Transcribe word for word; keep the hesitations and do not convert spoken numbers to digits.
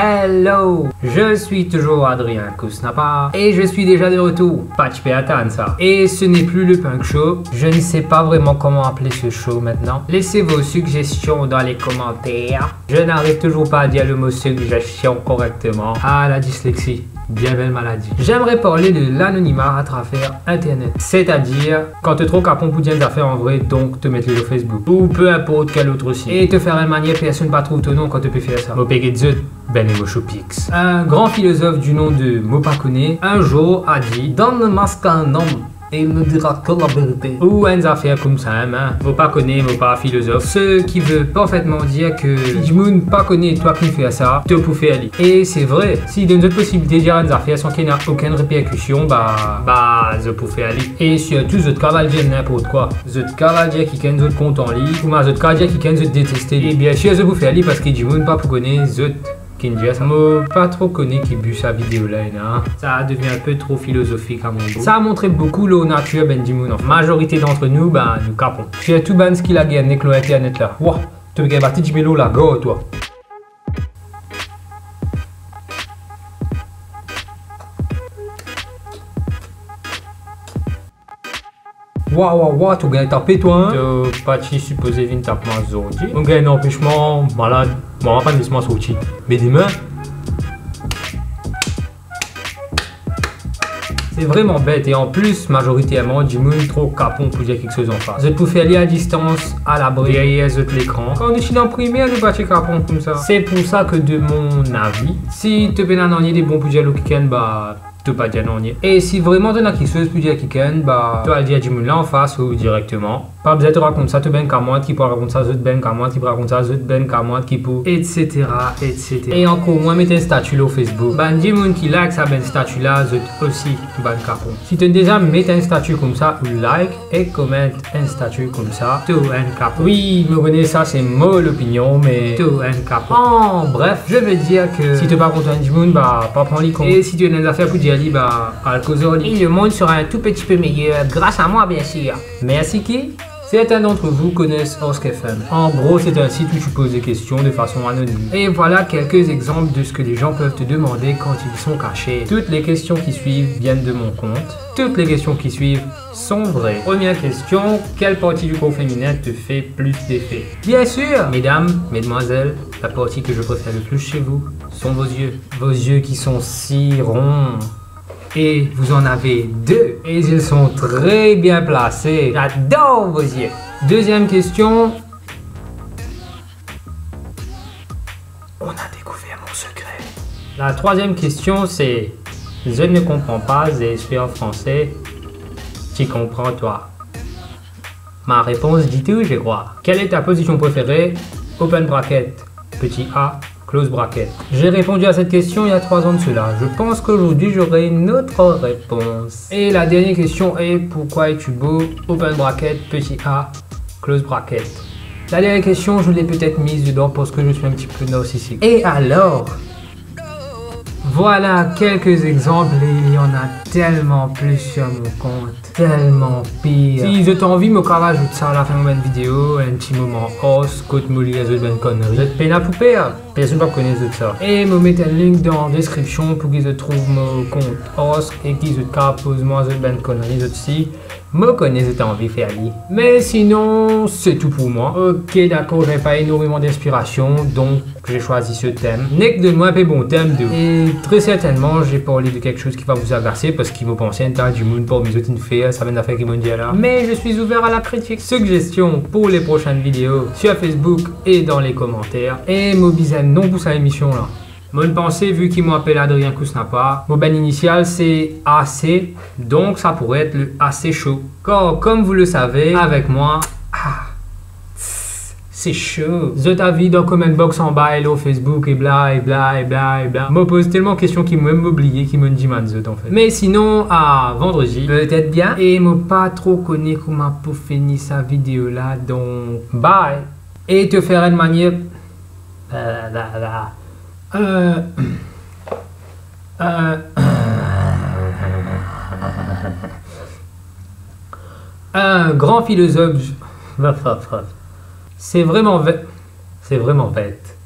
Hello, je suis toujours Adrien Kousnapa et je suis déjà de retour. Pa ti pe atann sa. Et ce n'est plus le punk show. Je ne sais pas vraiment comment appeler ce show maintenant. Laissez vos suggestions dans les commentaires. Je n'arrive toujours pas à dire le mot suggestion correctement. Ah, la dyslexie. Bien belle maladie. J'aimerais parler de l'anonymat à travers Internet. C'est-à-dire, kan to tro kapon pou dir enn zafer an vre, donk to met li lor Facebook. Ou peu importe quel autre site. Et to fer enn manier personne pa trouv to nom kan to pe fer sa. Mo pe get zot, bann emo shopix. Un grand philosophe du nom de mo pa kone, un jour a dit, donne-moi ce qu'un homme et il me dira que la vérité. Ou enn zafer koumsa, hein, mo pa kone, mo pa filozof. Ce qui veut parfaitement dire que si dimoun pa kone twa ki fer sa, to pou fer li. E se vre, si donn zot posibilite dir enn zafer san ki ena okenn reperkision, ba, ba, zot pou fer li. E sirtou, zot kav al dir ninport kwa. Zot kav al dir kikenn zot kontan li, ouma zot kav dir kikenn zot deteste li. E biensir, zot pou fer li parski dimoun pa pou kone zot ki'nn dir sa. Mo pa tro kone ki bi sa video la ena. Ça devient un peu trop philosophique à mon goût. Ça a montré beaucoup lor natir bann dimoun, anfin. Majorite d'entre nous, ba, nou kapon. Sirtou bann ki lager nek lor internet la. Wa, to pe gagn bati dime lor lagar, twa. Wa, wa, wa, to gagn tape, twa, hein? To pa ti sipoze vinn tap mwa zordi. Mo gagn enn anpesman, malad. Mama pa les mwa sorti. Me demin, se vreman bet e anplis, mazoriterman, dimoun tro kapon pou dir kiksoz anfas. Zot pou fer li a distans, a labri, deryer zot lekran. Kan nou ti dan primer, nou pa ti kapon koumsa. C'est pour ça que, de mon avis, si to pena nanye de bon pou dir lor kikenn, ba, to pa dir nanye. E si vreman to ena kiksoz pou dir kikenn, ba, to al dir dimoun la anfas ou direkteman. Pa bizin to rakont sa to bann kamarad ki pou rakont sa zot bann kamarad ki pou rakont sa zot bann kamarad ki pou, et cetera, et cetera. E ankor mwin met enn stati lor Facebook. Bann dimoun ki like sa bann stati la, zot osi bann kapon. Si to deza met enn stati koumsa, ou like e komant enn stati koumsa, to enn kapon. Wi, mo kone sa se mo lopinion, me to enn kapon. An bref, je veux dire que si to pa kontan enn dimoun, ba, pa pran li kont. E si to ena enn zafer pou dir li, ba, al koz ar li. Et le monde sera un tout petit peu meilleur grâce à moi, bien sûr. Merci qui? Certains d'entre vous connaissent Ask F M. En gros, c'est un site où tu poses des questions de façon anonyme. Et voilà quelques exemples de ce que les gens peuvent te demander quand ils sont cachés. Toutes les questions qui suivent viennent de mon compte. Toutes les questions qui suivent sont vraies. Première question, quelle partie du corps féminin te fait plus d'effet? Bien sûr, mesdames, mesdemoiselles, la partie que je préfère le plus chez vous sont vos yeux. Vos yeux qui sont si ronds. Et vous en avez deux. Et ils sont très bien placés. J'adore vos yeux. Deuxième question. On a découvert mon secret. La troisième question, c'est, je ne comprends pas, j'ai écrit en français, tu comprends toi. Ma réponse dit tout, je crois. Quelle est ta position préférée? Open bracket, petit a, close bracket. J'ai répondu à cette question il y a trois ans de cela. Je pense qu'aujourd'hui, j'aurai une autre réponse. Et la dernière question est, pourquoi es-tu beau? Open bracket, petit a, close bracket. La dernière question, je l'ai peut-être mise dedans parce que je suis un petit peu narcissique. Et alors? Voilà quelques exemples et il y en a tellement plus sur mon compte. Tellement pire. Si zot anvi, mo kav azout sa alafin mo bann video, enn ti moman Ask kot mo lir zot bann konnri. Zot pena pou per, personn pa kone zot sa. E mo met enn link dan deskripsion pou ki zot trouv mo kont Ask e ki zot kav poz mwa zot bann konnri zot osi. Mo kone zot anvi fer li. Mais sinon, c'est tout pour moi. Ok, d'accord, j'avais pas énormément d'inspiration, donc j'ai choisi ce thème. Nek donn mwa enpe bon tem, de. Et très certainement, j'ai parlé de quelque chose qui va vous agacer, parski mo panse enn ta dimoun parmi zot inn fer sa bann zafer ki mo'nn dir la. Mais je suis ouvert à la critique. Suggestions pour les prochaines vidéos sur Facebook et dans les commentaires. E mo bizin nom pou sa emision la. Mo'nn panse, vu ki mo apel Adrien Kousnapa, mo bann inisial se A C, donc ça pourrait être le A C Show. Car, comme vous le savez, avec moi, ah, c'est chaud. Zot avi dan comment box anba e lor Facebook e bla, e bla, e bla, e bla. Mo poz telman kestion ki mo mem mo bliye ki mo'nn dimann zot, anfet. Mais sinon, à vendredi, peut-être bien. E mo pa tro kone kouma pou fini sa video la, donc bye. E to fer enn manier, euh, euh, un grand philosophe. C'est vraiment ve-, c'est vraiment bête.